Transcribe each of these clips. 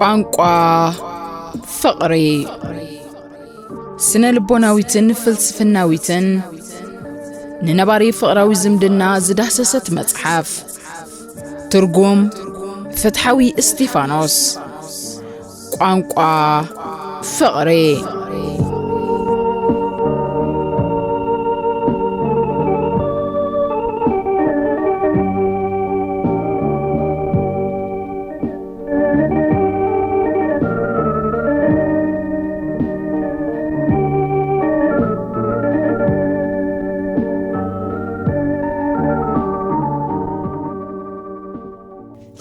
ቋንቋ ፍቕሪ። ስነ ልቦናዊትን ፍልስፍናዊትን ንነባሪ ፍቕራዊ ዝምድና ዝዳህሰሰት መጽሓፍ። ትርጉም ፍትሓዊ እስጢፋኖስ። ቋንቋ ፍቕሪ።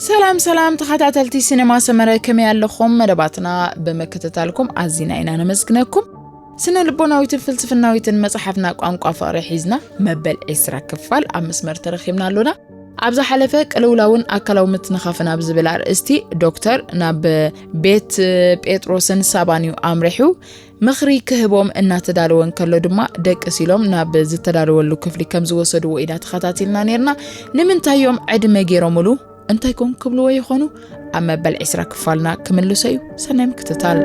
ሰላም ሰላም ተኸታተልቲ ሲነማ ሰመረ፣ ከመይ ኣለኹም? መደባትና ብምክትታልኩም ኣዚና ኢና ነመስግነኩም። ስነ ልቦናዊትን ፍልስፍናዊትን መጽሓፍና ቋንቋ ፍቕሪ ሒዝና መበል ዕስራ ክፋል ኣብ መስመር ተረኺብና ኣሎና። ኣብ ዝሓለፈ ቅልውላውን ኣካላዊ ምትንኻፍን ኣብ ዝብል ኣርእስቲ ዶክተር ናብ ቤት ጴጥሮስን ሳባን እዩ ኣምሪሑ። ምኽሪ ክህቦም እናተዳለወ እንከሎ ድማ ደቅስ ኢሎም ናብ ዝተዳለወሉ ክፍሊ ከም ዝወሰድዎ ኢና ተኸታቲልና ነርና። ንምንታይ እዮም ዕድመ ገይሮምሉ? እንታይ ኮን ክብልዎ ይኾኑ? ኣብ መበል ዕስራ ክፋልና ክምልሶ እዩ። ሰናይ ምክትታል።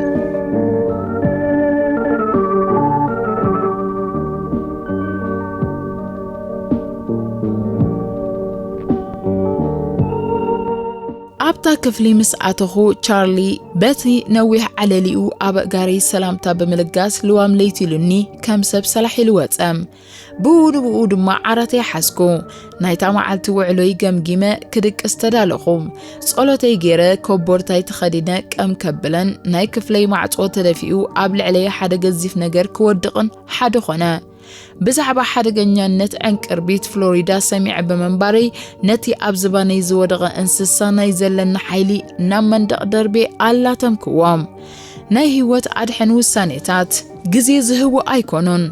ኣብታ ክፍሊ ምስ ኣተኹ፣ ቻርሊ በቲ ነዊሕ ዓለሊኡ ኣብ ኣእጋረይ ሰላምታ ብምልጋስ ልዋም ለይቲ ኢሉኒ ከም ሰብ ሰላሕ ኢሉ ወጸ። ብኡ ንብኡ ድማ ዓራተይ ሓዝኩ። ናይታ መዓልቲ ውዕሎይ ገምጊመ ክድቅስ ተዳለኹ። ጸሎተይ ገይረ ኮቦርታይ ተኸዲነ ቀም ከብለን ናይ ክፍለይ ማዕጾ ተደፊኡ ኣብ ልዕለይ ሓደ ገዚፍ ነገር ክወድቕን ሓደ ኾነ። ብዛዕባ ሓደገኛነት ዕንቅርቢት ፍሎሪዳ ሰሚዐ ብምንባረይ፣ ነቲ ኣብ ዝባነይ ዝወደቐ እንስሳ ናይ ዘለኒ ሓይሊ ናብ መንደቕ ደርቤ ኣላተምክዎ። ናይ ህይወት ኣድሕን ውሳኔታት ግዜ ዝህቡ ኣይኮኑን።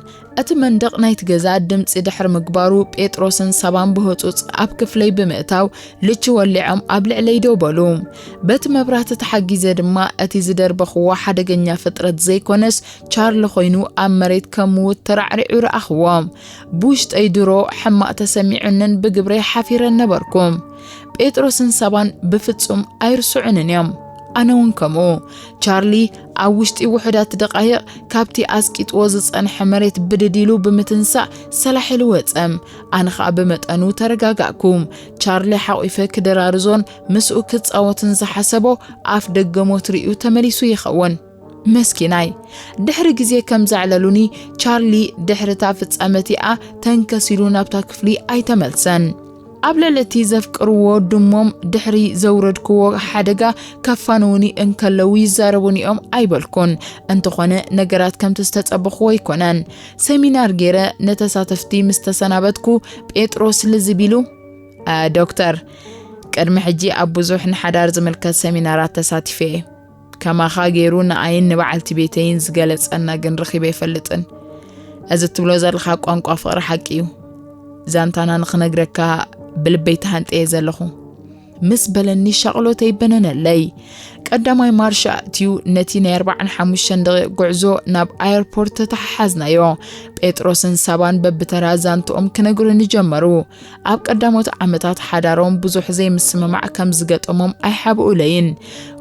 እቲ መንደቕ ናይቲ ገዛ ድምጺ ድሕሪ ምግባሩ፣ ጴጥሮስን ሳባን ብህጹጽ ኣብ ክፍለይ ብምእታው፣ ልቺ ወሊዖም ኣብ ልዕለይ ደው በሉ። በቲ መብራህቲ ተሓጊዘ ድማ፣ እቲ ዝደርበኽዎ ሓደገኛ ፍጥረት ዘይኮነስ፣ ቻርሊ ኮይኑ ኣብ መሬት ከም ምዉት ተራዕሪዑ ረኣኽዎ። ብውሽጠይ ድሮ ሕማቕ ተሰሚዑንን ብግብረይ ሓፊረን ነበርኩ። ጴጥሮስን ሳባን ብፍጹም ኣይርስዑንን እዮም። ኣነ እውን ከምኡ። ቻርሊ ኣብ ውሽጢ ውሑዳት ደቓይቕ ካብቲ ኣስቂጥዎ ዝጸንሐ መሬት ብድድ ኢሉ ብምትንሳእ ሰላሕ ኢሉ ወጸ። ኣነ ኸኣ ብመጠኑ ተረጋጋእኩ። ቻርሊ ሓቒፈ ክደራርዞን ምስኡ ክጻወትን ዝሓሰቦ ኣፍ ደገ ሞት ርእዩ ተመሊሱ ይኸውን። መስኪናይ። ድሕሪ ግዜ ከም ዘዕለሉኒ፣ ቻርሊ ድሕሪ እታ ፍጻመ እቲኣ ተንከስ ኢሉ ናብታ ክፍሊ ኣይተመልሰን። ኣብ ልዕሊ እቲ ዘፍቅርዎ ድሞም ድሕሪ ዘውረድክዎ ሓደጋ ከፋንዉኒ እንከለዉ ይዛረቡኒ እዮም ኣይበልኩን። እንተኾነ ነገራት ከምቲ ዝተጸበኽዎ ኣይኮነን። ሰሚናር ገይረ ንተሳተፍቲ ምስ ተሰናበትኩ፣ ጴጥሮስ ልዝብ ኢሉ፣ "እ፣ ዶክተር፣ ቅድሚ ሕጂ ኣብ ብዙሕ ንሓዳር ዝምልከት ሰሚናራት ተሳቲፈ እየ። ከማኻ ገይሩ ንኣይን ንበዓልቲ ቤተይን ዝገለጸና ግን ረኺበ ኣይፈልጥን። እዚ እትብሎ ዘለኻ ቋንቋ ፍቕሪ ሓቂ እዩ። ዛንታና ንኽነግረካ ብልበይ ተሃንጠየ ዘለኹ" ምስ በለኒ ሻቕሎተይ በነነለይ። ቀዳማይ ማርሽ ኣእትዩ ነቲ ናይ ኣርብዓን ሓሙሽተን ደቂቕ ጉዕዞ ናብ ኣየርፖርት ተተሓሓዝናዮ። ጴጥሮስን ሳባን በብተራ ዛንትኦም ክነግሩኒ ጀመሩ። ኣብ ቀዳሞት ዓመታት ሓዳሮም ብዙሕ ዘይምስምማዕ ከም ዝገጠሞም ኣይሓብኡለይን።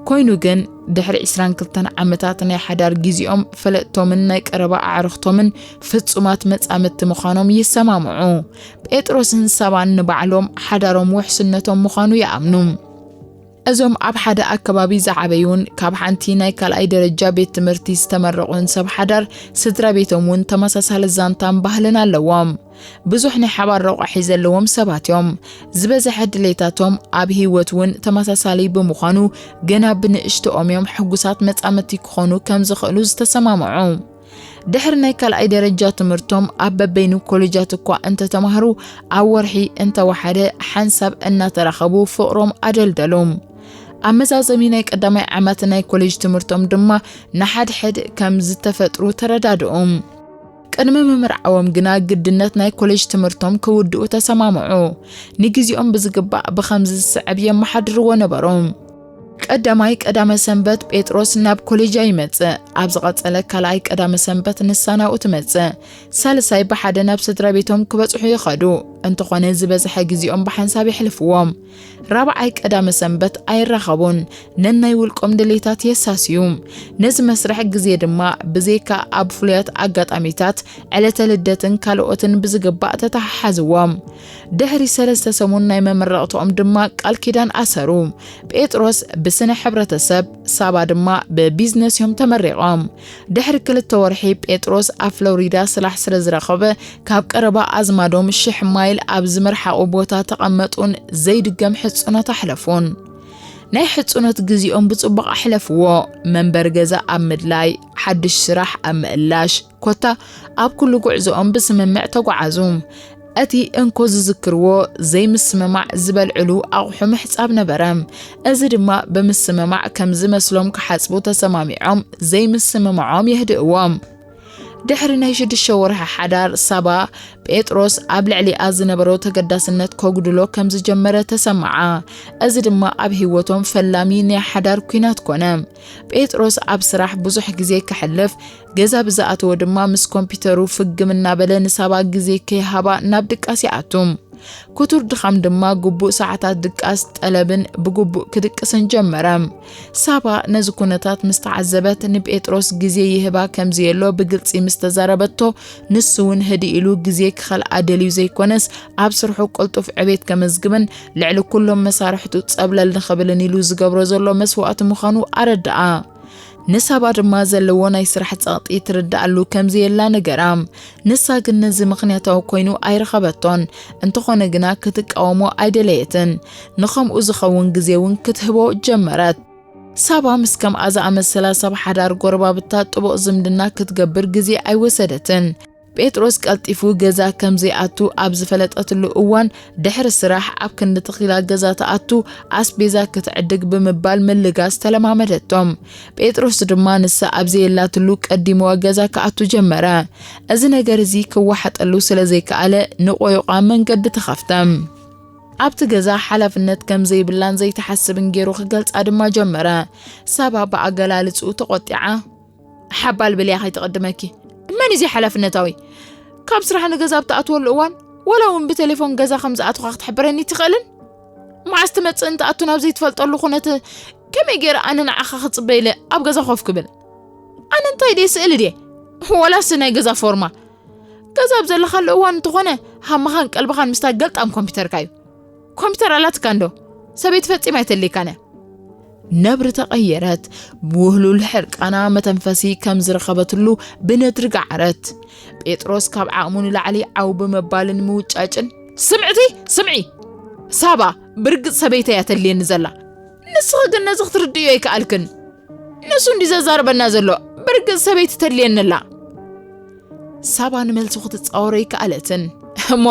ኮይኑ ግን፣ ድሕሪ ዕስራን ክልተን ዓመታት ናይ ሓዳር ግዜኦም፣ ፈለጥቶምን ናይ ቀረባ ኣዕሩኽቶምን ፍጹማት መጻምድቲ ምዃኖም ይሰማምዑ። ጴጥሮስን ሳባን ንባዕሎም ሓዳሮም ውሕስነቶም ምዃኑ ይኣምኑ። እዞም ኣብ ሓደ ኣከባቢ ዝዓበዩን ካብ ሓንቲ ናይ ካልኣይ ደረጃ ቤት ትምህርቲ ዝተመረቑን ሰብ ሓዳር፣ ስድራ ቤቶም እውን ተመሳሳሊ ዛንታን ባህልን ኣለዎም። ብዙሕ ናይ ሓባር ረቋሒ ዘለዎም ሰባት እዮም። ዝበዝሐ ድሌታቶም ኣብ ህይወት እውን ተመሳሳሊ ብምዃኑ፣ ገና ብንእሽቶኦም እዮም ሕጉሳት መጻምድቲ ክኾኑ ከም ዝኽእሉ ዝተሰማምዑ። ድሕሪ ናይ ካልኣይ ደረጃ ትምህርቶም ኣብ በበይኑ ኮሌጃት እኳ እንተተማህሩ፣ ኣብ ወርሒ እንተወሓደ ሓንሳብ እናተራኸቡ ፍቕሮም ኣደልደሉ። ኣብ መዛዘሚ ናይ ቀዳማይ ዓመት ናይ ኮሌጅ ትምህርቶም ድማ ንሓድሕድ ከም ዝተፈጥሩ ተረዳድኡ። ቅድሚ ምምርዓዎም ግና ግድነት ናይ ኮሌጅ ትምህርቶም ክውድኡ ተሰማምዑ። ንግዜኦም ብዝግባእ ብኸምዚ ዝስዕብ የመሓድርዎ ነበሩ። ቀዳማይ ቀዳመ ሰንበት ጴጥሮስ ናብ ኮሌጅ ይመጽእ። ኣብ ዝቐጸለ ካልኣይ ቀዳመ ሰንበት ንሳ ናብኡ ትመጽእ። ሳልሳይ ብሓደ ናብ ስድራ ቤቶም ክበጽሑ ይኸዱ። እንተኾነ ዝበዝሐ ግዜኦም ብሓንሳብ የሕልፍዎ። ራብዓይ ቀዳመ ሰንበት ኣይራኸቡን፣ ነናይ ውልቆም ድሌታት የሳስዩ። ነዚ መስርሕ ግዜ ድማ ብዘይካ ኣብ ፍሉያት ኣጋጣሚታት ዕለተ ልደትን ካልኦትን ብዝግባእ ተተሓሓዝዎም። ድሕሪ ሰለስተ ሰሙን ናይ መመረቕትኦም ድማ ቃል ኪዳን ኣሰሩ። ጴጥሮስ ብስነ ሕብረተሰብ፣ ሳባ ድማ ብቢዝነስ እዮም ተመሪቖም። ድሕሪ ክልተ ወርሒ ጴጥሮስ ኣብ ፍሎሪዳ ስራሕ ስለ ዝረኸበ ካብ ቀረባ ኣዝማዶም ሽሕ ማይል ኣብ ዝምርሓቑ ቦታ ተቐመጡን ዘይድገም ሕጽኖት ኣሕለፉን። ናይ ሕጽኖት ግዜኦም ብጽቡቕ ኣሕለፍዎ። መንበሪ ገዛ ኣብ ምድላይ፣ ሓድሽ ስራሕ ኣብ ምእላሽ፣ ኮታ ኣብ ኩሉ ጉዕዞኦም ብስምምዕ ተጓዓዙ። እቲ እንኮ ዝዝክርዎ ዘይምስምማዕ ዝበልዕሉ ኣቑሑ ምሕጻብ ነበረ። እዚ ድማ ብምስምማዕ ከም ዝመስሎም ክሓጽቡ ተሰማሚዖም ዘይምስምምዖም የህድእዎም። ድሕሪ ናይ ሽዱሽተ ወርሒ ሓዳር ሳባ ጴጥሮስ ኣብ ልዕሊኣ ዝነበሮ ተገዳስነት ከጉድሎ ከም ዝጀመረ ተሰምዓ። እዚ ድማ ኣብ ህይወቶም ፈላሚ ናይ ሓዳር ኲናት ኮነ። ጴጥሮስ ኣብ ስራሕ ብዙሕ ግዜ ከሕልፍ፣ ገዛ ብዝኣተወ ድማ ምስ ኮምፒተሩ ፍግም እናበለ ንሳባ ግዜ ከይሃባ ናብ ድቃስ ይኣቱ። ክቱር ድኻም ድማ ግቡእ ሰዓታት ድቃስ ጠለብን ብግቡእ ክድቅስን ጀመረ። ሳባ ነዚ ኩነታት ምስ ተዓዘበት ንጴጥሮስ ግዜ ይህባ ከም ዘየሎ ብግልጺ ምስ ተዛረበቶ፣ ንሱ እውን ህድእ ኢሉ ግዜ ክኸልኣ ደልዩ ዘይኮነስ ኣብ ስርሑ ቅልጡፍ ዕቤት ከመዝግብን ልዕሊ ኩሎም መሳርሕቱ ጸብለል ንኽብልን ኢሉ ዝገብሮ ዘሎ መስዋእቲ ምዃኑ ኣረድኣ። ንሳባ ድማ ዘለዎ ናይ ስራሕ ጸቕጢ ትርድኣሉ ከም ዘየላ ነገራ። ንሳ ግን ነዚ ምኽንያታዊ ኮይኑ ኣይረኸበቶን። እንተኾነ ግና ክትቃወሞ ኣይደለየትን። ንኸምኡ ዝኸውን ግዜ እውን ክትህቦ ጀመረት። ሳባ ምስ ከምኣ ዝኣመሰላ ሰብ ሓዳር ጎረባብታ ጥቡቕ ዝምድና ክትገብር ግዜ ኣይወሰደትን። ጴጥሮስ ቀልጢፉ ገዛ ከም ዘይኣቱ ኣብ ዝፈለጠትሉ እዋን፣ ድሕሪ ስራሕ ኣብ ክንዲ ተኺላ ገዛ ትኣቱ፣ ኣስቤዛ ክትዕድግ ብምባል ምልጋስ ተለማመደቶም። ጴጥሮስ ድማ ንሳ ኣብ ዘየላትሉ ቀዲምዋ ገዛ ክኣቱ ጀመረ። እዚ ነገር እዚ ክወሓጠሉ ስለ ዘይከኣለ፣ ንቆይቋ መንገዲ ተኸፍተ። ኣብቲ ገዛ ሓላፍነት ከም ዘይብላን ዘይትሓስብን ገይሩ ክገልጻ ድማ ጀመረ። ሳባ ብኣገላልጽኡ ተቖጢዓ፣ ሓባል በልያ ከይትቕድመኪ። መን እዩ ሓላፍነታዊ? ካብ ስራሕ ንገዛ ኣብ ትኣትወሉ እዋን፣ ወላ እውን ብቴሌፎን ገዛ ከም ዝኣትኻ ክትሕብረኒ ትኽእልን? መዓስ ትመጽእ እንትኣቱ ናብ ዘይትፈልጠሉ ኩነት፣ ከመይ ገይረ ኣነ ንዓኻ ክጽበ ኢለ ኣብ ገዛ ኮፍ ክብል? ኣነ እንታይ ድየ ስእሊ ድየ? ወላስ ናይ ገዛ ፎርማ? ገዛ ኣብ ዘለኻሉ እዋን እንተኾነ፣ ሃምኻን ቀልብኻን ምስታ ገልጣም ኮምፒተርካ እዩ። ኮምፒተር ኣላትካ እንዶ? ሰበይቲ ፈጺማ ኣይተልይካን እያ። ነብሪ ተቐየረት። ብውህሉል ሕርቃና መተንፈሲ ከም ዝረኸበትሉ ብነድሪ ገዓረት። ጴጥሮስ ካብ ዓቕሙ ንላዕሊ ዓው ብምባልን ምውጫጭን፣ ስምዕቲ፣ ስምዒ! ሳባ፣ ብርግጽ ሰበይቲ እያ ተልየኒ ዘላ። ንስኺ ግን ነዚ ክትርድእዮ ኣይከኣልክን። ንሱ እንዲ ዘዛርበና ዘሎ፣ ብርግጽ ሰበይቲ ተልየኒ ኣላ። ሳባ ንመልሱ ክትጻወሮ ኣይከኣለትን። እሞ፣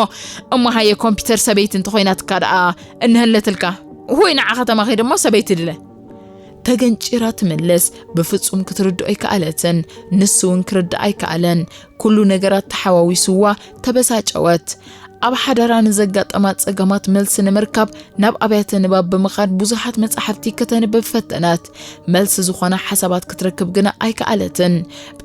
እሞ ሃየ ኮምፒተር ሰበይቲ እንተኾይናትካ ደኣ እንሀለትልካ። ወይ ንዓ ከተማ ኸይደ እሞ ሰበይቲ ድለ። ተገንጪራ ትምልስ፣ ብፍጹም ክትርድኦ ኣይከኣለትን። ንሱ እውን ክርዳእ ኣይከኣለን። ኩሉ ነገራት ተሓዋዊስዋ፣ ተበሳጨወት። ኣብ ሓዳራ ንዘጋጠማ ጸገማት መልሲ ንምርካብ ናብ ኣብያተ ንባብ ብምኻድ ብዙሓት መጻሕፍቲ ከተንብብ ፈተነት። መልሲ ዝኾና ሓሳባት ክትረክብ ግና ኣይከኣለትን።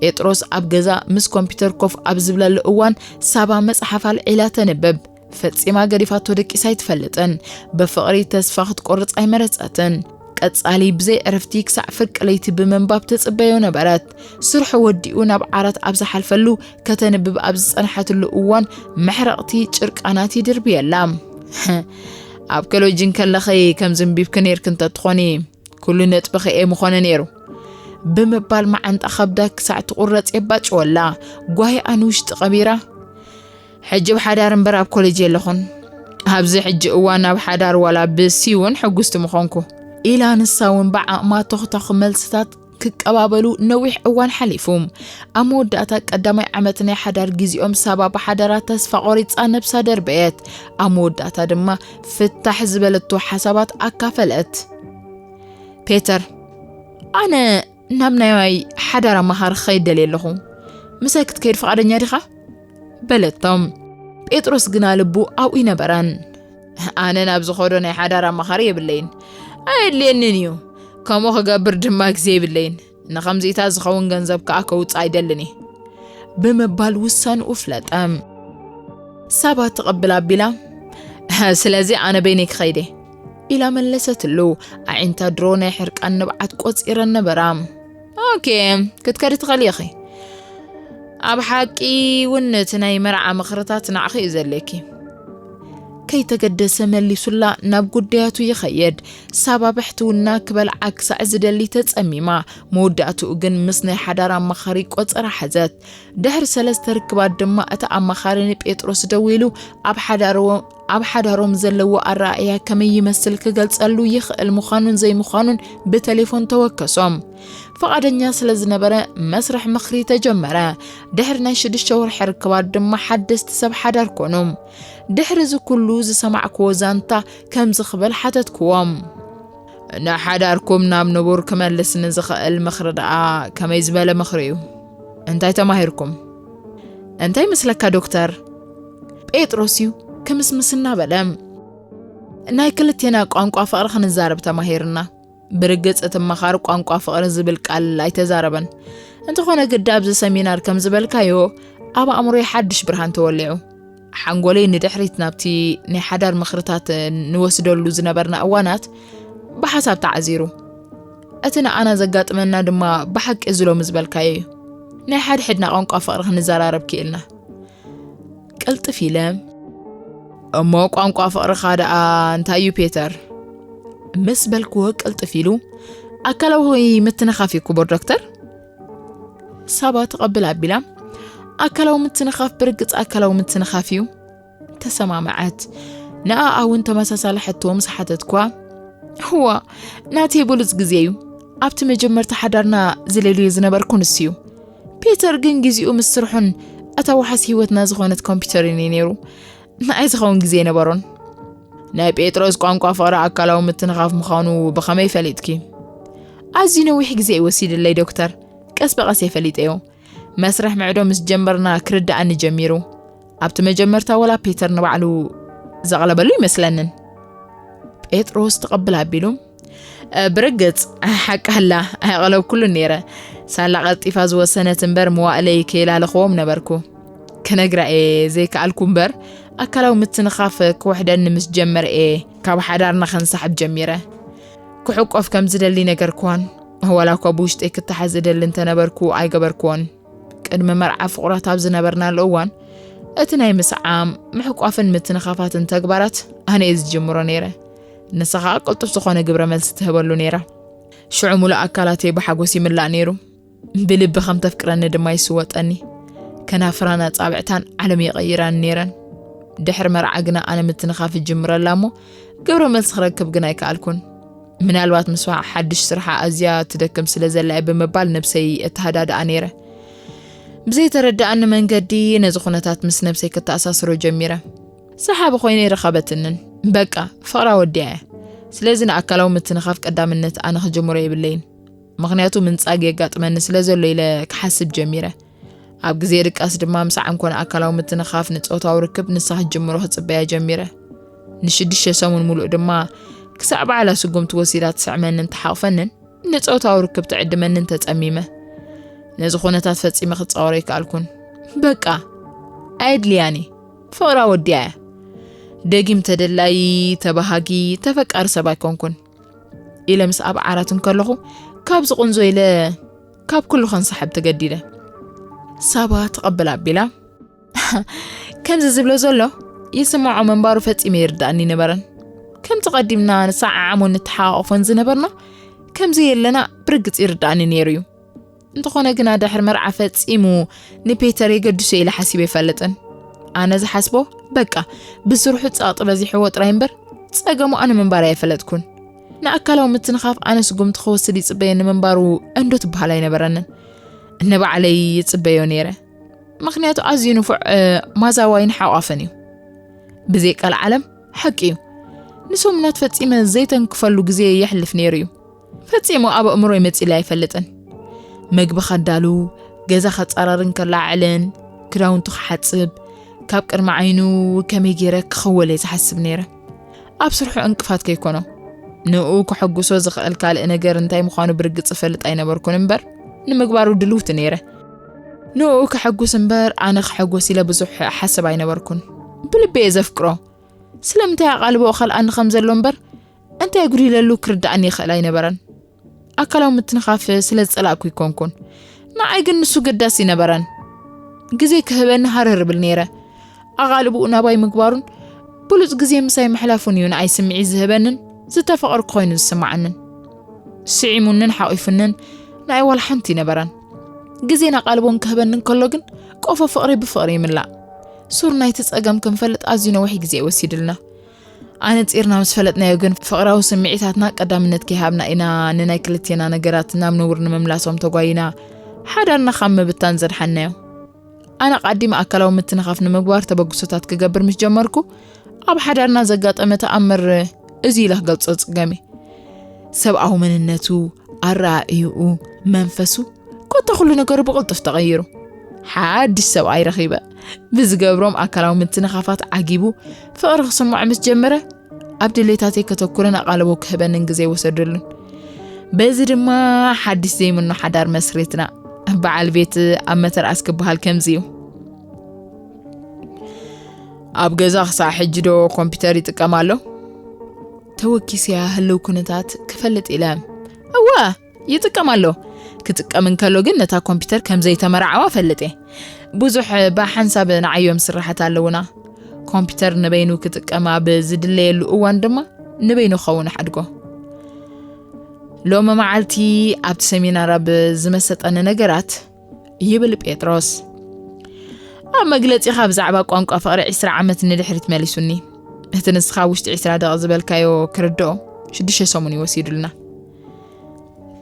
ጴጥሮስ ኣብ ገዛ ምስ ኮምፒተር ኮፍ ኣብ ዝብለሉ እዋን ሳባ መጽሓፍ ኣልዒላ ተንብብ። ፈጺማ ገዲፋቶ ደቂሳ ኣይትፈልጥን። ብፍቕሪ ተስፋ ክትቆርጽ ኣይመረጸትን። ቀጻሊ ብዘይ ዕረፍቲ ክሳዕ ፍርቂ ለይቲ ብምንባብ ትጽበዮ ነበረት። ስርሑ ወዲኡ ናብ ዓራት ኣብ ዝሓልፈሉ፣ ከተንብብ ኣብ ዝጸንሓትሉ እዋን፣ መሕረቕቲ ጭርቃናት ይድርብየላ። ኣብ ኮሌጅ እንከለኺ ከም ዘንቢብኪ ኔርኪ እንተትኾኒ፣ ኩሉ ነጥብኺ ኤ ምኾነ ኔሩ። ብምባል መዓንጣ ከብዳ ክሳዕ ትቑረጽ የባጭወላ። ጓሂኣ ንውሽጢ ቀቢራ፣ ሕጂ ብሓዳር እምበር ኣብ ኮሌጅ የለኹን። ኣብዚ ሕጂ እዋን ኣብ ሓዳር ዋላ ብሲ እውን ሕጉስቲ ምኾንኩ። ኢላ ንሳ እውን ብዓቕማ ተኹታኹ መልስታት ክቀባበሉ ነዊሕ እዋን ሓሊፉ። ኣብ መወዳእታ ቀዳማይ ዓመት ናይ ሓዳር ግዜኦም ሳባ ብሓደራ ተስፋ ቆሪጻ ነብሳ ደርበየት። ኣብ መወዳእታ ድማ ፍታሕ ዝበለቶ ሓሳባት ኣካፈለት። ፔተር፣ ኣነ ናብ ናይ ሓዳር ኣማኻሪ ክኸይድ ደልየ ኣለኹ። ምሳይ ክትከይድ ፍቓደኛ ዲኻ? በለቶም። ጴጥሮስ ግና ልቡ ኣብኡ ኣይነበረን። ኣነ ናብ ዝኸዶ ናይ ሓዳር ኣማኻሪ የብለይን። ኣየድልየንን እዩ። ከምኡ ክገብር ድማ ግዜ የብለይን። ንኸምዚኢታት ዝኸውን ገንዘብ ከኣ ከውጽእ ኣይደልን እየ። ብምባል ውሳንኡ ፍለጠ። ሳባ ትቕብል ኣቢላ፣ ስለዚ ኣነ በይነይ ክኸይደ ኢላ መለሰትሉ። ኣዒንታ ድሮ ናይ ሕርቃን ንብዓት ቆጺረን ነበራ። ኦኬ፣ ክትከዲ ትኽእሊ ኢኺ። ኣብ ሓቂ እውን እቲ ናይ መርዓ ምኽርታት ንዓኺ እዩ ዘድልየኪ። ከይተገደሰ መሊሱላ ናብ ጉዳያቱ ይኸየድ። ሳባ ብሕትውና ክበልዓ ክሳዕ ዝደሊ ተጸሚማ። መወዳእትኡ ግን ምስ ናይ ሓዳር ኣማኻሪ ቆጸራ ሓዘት። ድሕሪ ሰለስተ ርክባት ድማ እቲ ኣማኻሪ ንጴጥሮስ ደዊሉ ኣብ ሓዳርዎ-፣ ኣብ ሓዳሮም ዘለዎ ኣረኣእያ ከመይ ይመስል ክገልጸሉ ይኽእል ምዃኑን ዘይምዃኑን ብቴሌፎን ተወከሶም። ፍቓደኛ ስለ ዝነበረ መስርሕ ምኽሪ ተጀመረ። ድሕሪ ናይ ሽዱሽተ ወርሒ ርክባት ድማ ሓደስቲ ሰብ ሓዳር ኮኑ። ድሕሪ እዚ ኩሉ ዝሰማዕክዎ ዛንታ ከምዚ ክብል ሓተትክዎም። ንሓዳርኩም ናብ ንቡር ክመልስ ንዝኽእል ምኽሪ ደኣ ከመይ ዝበለ ምኽሪ እዩ? እንታይ ተማሂርኩም? እንታይ ይመስለካ ዶክተር? ጴጥሮስ እዩ ክምስምስ እናበለ። ናይ ክልቴና ቋንቋ ፍቕሪ ክንዛረብ ተማሂርና። ብርግጽ እቲ መኻር ቋንቋ ፍቕሪ ዝብል ቃል ኣይተዛረበን። እንተኾነ ግዳ ኣብዚ ሰሚናር ከም ዝበልካዮ ኣብ ኣእምሮይ ሓድሽ ብርሃን ተወሊዑ። ሓንጎለይ ንድሕሪት ናብቲ ናይ ሓዳር ምኽርታት ንወስደሉ ዝነበርና እዋናት ብሓሳብ ተዓዚሩ። እቲ ንኣና ዘጋጥመና ድማ ብሓቂ እዚ ሎሚ ዝበልካዮ እዩ። ናይ ሓድሕድና ቋንቋ ፍቕሪ ክንዘራረብ ክኢልና። ቅልጥፍ ኢለ፣ እሞ ቋንቋ ፍቕርኻ ደኣ እንታይ እዩ ፔተር? ምስ በልክዎ ቅልጥፍ ኢሉ፣ ኣካላዊ ምትንኻፍ እዩ ክቡር ዶክተር። ሳባ ትቐብል ኣቢላ፣ ኣካላዊ ምትንኻፍ ብርግጽ ኣካላዊ ምትንኻፍ እዩ። ተሰማምዐት። ንኣኣ እውን ተመሳሳሊ ሕቶ ምስ ሓተትኳ፣ እዋ፣ ናተይ ብሉጽ ግዜ እዩ። ኣብቲ መጀመርታ ሓዳርና ዝለልዮ ዝነበርኩ ንሱ እዩ። ፒተር ግን ግዜኡ ምስ ስርሑን እታ ዋሕስ ህይወትና ዝኾነት ኮምፒውተርን እዩ ነይሩ። ንኣይ ዝኸውን ግዜ ኣይነበሮን። ናይ ጴጥሮስ ቋንቋ ፍቕሪ ኣካላዊ ምትንኻፍ ምዃኑ ብኸመይ ፈሊጥኪ? ኣዝዩ ነዊሕ ግዜ እዩ ወሲድለይ ዶክተር። ቀስ ብቐስ እየ ፈሊጠዮ። መስርሕ ምዕዶ ምስ ጀመርና ክርድኣኒ ጀሚሩ። ኣብቲ መጀመርታ ወላ ፒተር ንባዕሉ ዘቕለበሉ ይመስለንን። ጴጥሮስ ትቕብል ኣቢሉ፣ "እ፣ ብርግጽ፣ ሓቂ ኣላ፣ ኣየቕለብኩሉን ነይረ። ሳላ ቀልጢፋ ዝወሰነት እምበር መዋእለይ ከየላለኽዎም ነበርኩ። ክነግራ እየ ዘይከኣልኩ እምበር፣ ኣካላዊ ምትንኻፍ ክውሕደኒ ምስ ጀመረ እየ ካብ ሓዳርና ከንሳሕብ ጀሚረ። ክሕቆፍ ከም ዝደሊ ነገርክዋን፣ ዋላ እኳ ብውሽጠይ ክተሓዝ እደሊ እንተነበርኩ ኣይገበርክዎን። ቅድሚ መርዓ ፍቑራት ኣብ ዝነበርናሉ እዋን፣ እቲ ናይ ምስዓም፣ ምሕቋፍን ምትንኻፋትን ተግባራት ኣነ እየ ዝጅምሮ ነይረ። ንሳ ኸኣ ቅልጡፍ ዝኾነ ግብረ መልሲ ትህበሉ ነይራ። ሽዑ ሙሉእ ኣካላተይ ብሓጎስ ይምላእ ነይሩ። ብልቢ ከም ተፍቅረኒ ድማ ይስወጠኒ። ከናፍራን ኣጻብዕታን ዓለም ይቐይራኒ ነይረን። ድሕሪ መርዓ ግና ኣነ ምትንኻፍ እጅምረላ እሞ፣ ግብረ መልሲ ክረክብ ግን ኣይከኣልኩን። ምናልባት ምስዋ ሓድሽ ስርሓ ኣዝያ ትደክም ስለ ዘላ እየ ብምባል ነብሰይ እተሃዳድኣ ነይረ። ብዘይተረድኣኒ መንገዲ ነዚ ኩነታት ምስ ነብሰይ ክተኣሳስሮ ጀሚረ። ሰሓቢ ኮይነ ይረኸበትንን። በቃ፣ ፍቕራ ወዲኣ እያ። ስለዚ ንኣካላዊ ምትንኻፍ ቀዳምነት ኣነ ክጅምሮ የብለይን። ምኽንያቱ ምንጻግ የጋጥመኒ ስለ ዘሎ ኢለ ክሓስብ ጀሚረ። ኣብ ግዜ ድቃስ ድማ ምሳዕ እንኮነ ኣካላዊ ምትንኻፍ ንጾታዊ ርክብ ንሳ ክትጅምሮ ክጽበያ ጀሚረ። ንሽዱሽተ ሰሙን ሙሉእ ድማ ክሳዕ ባዕላ ስጉምቲ ወሲዳ ትስዕመንን ትሓቕፈንን ንጾታዊ ርክብ ትዕድመንን ተጸሚመ። ነዚ ኩነታት ፈጺመ ክጻወሮ ኣይከኣልኩን። በቃ፣ ኣየድልያን እዩ። ፍቕራ ወዲኣ እያ። ደጊም ተደላዪ፣ ተባሃጊ፣ ተፈቃሪ ሰብ ኣይኮንኩን። ኢለ ምስ ኣብ ዓራት እንከለኹ፣ ካብዚ ቁንዞ ኢለ ካብ ኩሉ ከንሳሕብ ተገዲደ። ሳባ ትቐብል ኣቢላ፣ ከምዚ ዝብሎ ዘሎ ይስምዖ ምንባሩ ፈጺመ ይርድኣኒ ነበረን። ከምቲ ቀዲምና ንሰዓዓሞን ንተሓቋቖፎን ዝነበርና፣ ከምዚ የለና ብርግጽ ይርድኣኒ ነይሩ እዩ። እንተኾነ ግና ድሕሪ መርዓ ፈጺሙ ንፔተር የገድሶ ኢለ ሓሲበ ኣይፈልጥን። ኣነ ዝሓስቦ፣ በቃ፣ ብስርሑ ጸቕጢ በዚሕዎ ጥራይ እምበር፣ ጸገሙ ኣነ ምንባር ኣይፈለጥኩን። ንኣካላዊ ምትንኻፍ ኣነ ስጉምቲ ክወስድ ይጽበየኒ ምንባሩ እንዶ ትበሃል ኣይነበረንን። ንባዕለይ ይጽበዮ ነይረ። ምኽንያቱ ኣዝዩ ንፉዕ፣ እ፣ ማዛዋይን ሓቋፍን እዩ። ብዘይ ቀልዓለም፣ ሓቂ እዩ። ንሰሙናት ፈጺመ ዘይተንክፈሉ ግዜ የሕልፍ ነይሩ እዩ። ፈጺሙ ኣብ ኣእምሮይ መጺሉ ኣይፈልጥን። መግቢ ከዳሉ፣ ገዛ ከጸራርን ከለዓዕልን፣ ክዳውንቱ ክሓጽብ፣ ካብ ቅድሚ ዓይኑ ከመይ ገይረ ክኽወል እየ ዝሓስብ ነይረ። ኣብ ስርሑ ዕንቅፋት ከይኮኖ፣ ንኡ ከሐጉሶ ዝኽእል ካልእ ነገር እንታይ ምዃኑ ብርግጽ እፈልጥ ኣይነበርኩን እምበር፣ ንምግባሩ ድልውቲ ነይረ። ንኡ ከሐጉስ እምበር፣ ኣነ ክሐጎስ ኢለ ብዙሕ እሓስብ ኣይነበርኩን። ብልቢ እየ ዘፍቅሮ። ስለምንታይ ኣቓልቦ ኸልኣኒ ከም ዘሎ እምበር፣ እንታይ ጉዲለሉ ክርድኣኒ ይኽእል ኣይነበረን። ኣካላዊ ምትንኻፍ ስለ ዝጸላእኩ ይኮንኩን። ንዓይ ግን ንሱ ገዳሲ ይነበረን። ግዜ ክህበኒ ሃረር እብል ነይረ። ኣቓልብኡ ናባይ ምግባሩን ብሉጽ ግዜ ምሳይ ምሕላፉን እዩ ንዓይ ስምዒት ዝህበንን ዝተፈቐርኩ ኮይኑ ዝስምዓንን። ስዒሙንን ሓቒፉንን ንዓይ ዋላ ሓንቲ ይነበረን። ግዜን ኣቓልቦን ክህበኒ እንከሎ ግን ቆፎ ፍቕሪ ብፍቕሪ ይምላእ። ሱር ናይቲ ጸገም ክንፈልጥ ኣዝዩ ነዊሕ ግዜ ወሲድልና። ኣነጺርና ምስ ፈለጥናዮ ግን ፍቕራዊ ስምዒታትና ቀዳምነት ከይሃብና ኢና ንናይ ክልቴና ነገራት ናብ ንቡር ንምምላሶም ተጓይና ሓዳርና ካብ ምብታን ዘድሓንናዮ። ኣነ ኣቐዲመ ኣካላዊ ምትንኻፍ ንምግባር ተበግሶታት ክገብር ምስ ጀመርኩ ኣብ ሓዳርና ዘጋጠመ ተኣምር እዚ ኢለ ክገልጾ ዝጽገም እዩ። ሰብኣዊ መንነቱ፣ ኣረኣእይኡ፣ መንፈሱ፣ ኮታ ኩሉ ነገሩ ብቕልጡፍ ተቐይሩ። ሓድሽ ሰብኣይ ረኺበ። ብዝገብሮም ኣካላዊ ምትንኻፋት ዓጊቡ ፍቕሪ ክስምዖ ምስ ጀመረ ኣብ ድሌታተይ ከተኩርን ኣቓልቦ ክህበንን ግዜ ወሰደሉን። በዚ ድማ ሓድሽ ዘይምኖ ሓዳር መስሪትና። በዓል ቤት ኣብ መተርኣስ ክበሃል ከምዚ እዩ። ኣብ ገዛ ክሳዕ ሕጂ ዶ ኮምፒተር ይጥቀም ኣሎ? ተወኪሰያ ህልው ኩነታት ክፈልጥ ኢለ። እወ፣ ይጥቀም ኣሎ። ክጥቀም እንከሎ ግን ነታ ኮምፒተር ከም ዘይተመርዓዋ ፈልጥ እየ። ብዙሕ ብሓንሳብ ንዓዮም ስራሓት ኣለውና። ኮምፒተር ንበይኑ ክጥቀም ኣብ ዝድለየሉ እዋን ድማ ንበይኑ ክኸውን እሓድጎ። ሎሚ መዓልቲ ኣብቲ ሰሚናር ኣብ ዝመሰጠኒ ነገራት ይብል ጴጥሮስ። ኣብ መግለጺኻ ብዛዕባ ቋንቋ ፍቕሪ ዒስራ ዓመት ንድሕሪት መሊሱኒ። እቲ ንስኻ ውሽጢ ዒስራ ደቂቕ ዝበልካዮ ክርድኦ ሽዱሽተ ሰሙን እዩ ወሲዱልና።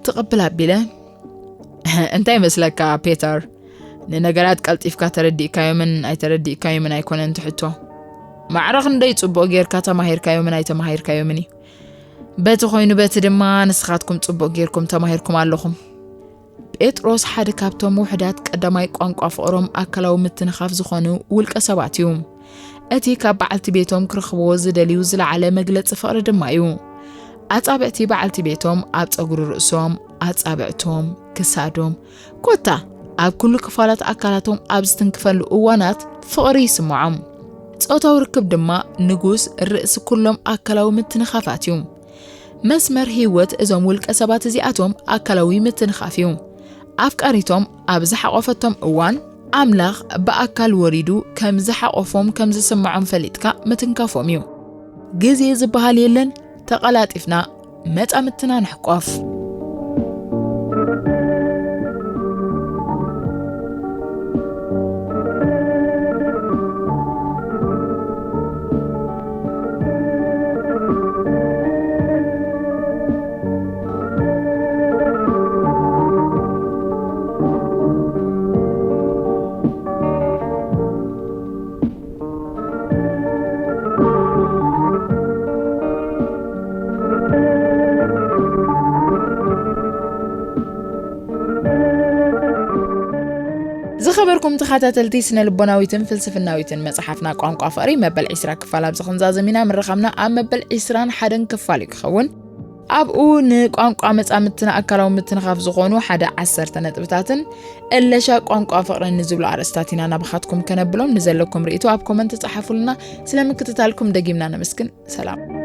ትቕብል ኣቢለ፣ እንታይ ይመስለካ ፔተር? ንነገራት ቀልጢፍካ ተረዲእካዮምን ኣይተረዲእካዮምን ኣይኮነን እቲ ሕቶ። ማዕረ ክንደይ ጽቡቕ ጌርካ ተማሂርካዮምን ኣይተማሂርካዮምን እዩ። በቲ ኮይኑ በቲ ድማ ንስኻትኩም ጽቡቕ ጌርኩም ተማሂርኩም ኣለኹም። ጴጥሮስ ሓደ ካብቶም ውሑዳት ቀዳማይ ቋንቋ ፍቕሮም ኣካላዊ ምትንኻፍ ዝኾኑ ውልቀ ሰባት እዩ። እቲ ካብ በዓልቲ ቤቶም ክረኽብዎ ዝደልዩ ዝለዓለ መግለጺ ፍቕሪ ድማ እዩ። ኣጻብዕቲ በዓልቲ ቤቶም ኣብ ጸጉሪ ርእሶም፣ ኣጻብዕቶም፣ ክሳዶም፣ ኮታ ኣብ ኩሉ ክፋላት ኣካላቶም ኣብ ዝትንክፈሉ እዋናት ፍቕሪ ይስምዖም። ጾታዊ ርክብ ድማ ንጉስ ርእሲ ኩሎም ኣካላዊ ምትንኻፋት እዩ። መስመር ህይወት እዞም ውልቀ ሰባት እዚኣቶም ኣካላዊ ምትንኻፍ እዩ። ኣፍቃሪቶም ኣብ ዝሓቖፈቶም እዋን፣ ኣምላኽ ብኣካል ወሪዱ ከም ዝሓቖፎም ከም ዝስምዖም ፈሊጥካ ምትንካፎም እዩ። ግዜ ዝበሃል የለን፣ ተቐላጢፍና መጻምትና ንሕቆፍ። ዝኸበርኩም ተኸታተልቲ ስነ ልቦናዊትን ፍልስፍናዊትን መጽሓፍና ቋንቋ ፍቕሪ መበል ዒስራ ክፋል ኣብዚ ክንዛዘም ኢና። ምርኻብና ኣብ መበል ዒስራን ሓደን ክፋል እዩ ክኸውን። ኣብኡ ንቋንቋ መጻምድትና ኣካላዊ ምትንኻፍ ዝኾኑ ሓደ ዓሰርተ ነጥብታትን እለሻ ቋንቋ ፍቕርን ንዝብሉ ኣርእስታት ኢና ናባኻትኩም ከነብሎም። ንዘለኩም ርእይቶ ኣብ ኮመንት ጸሓፉልና። ስለ ምክትታልኩም ደጊምና ነመስግን። ሰላም።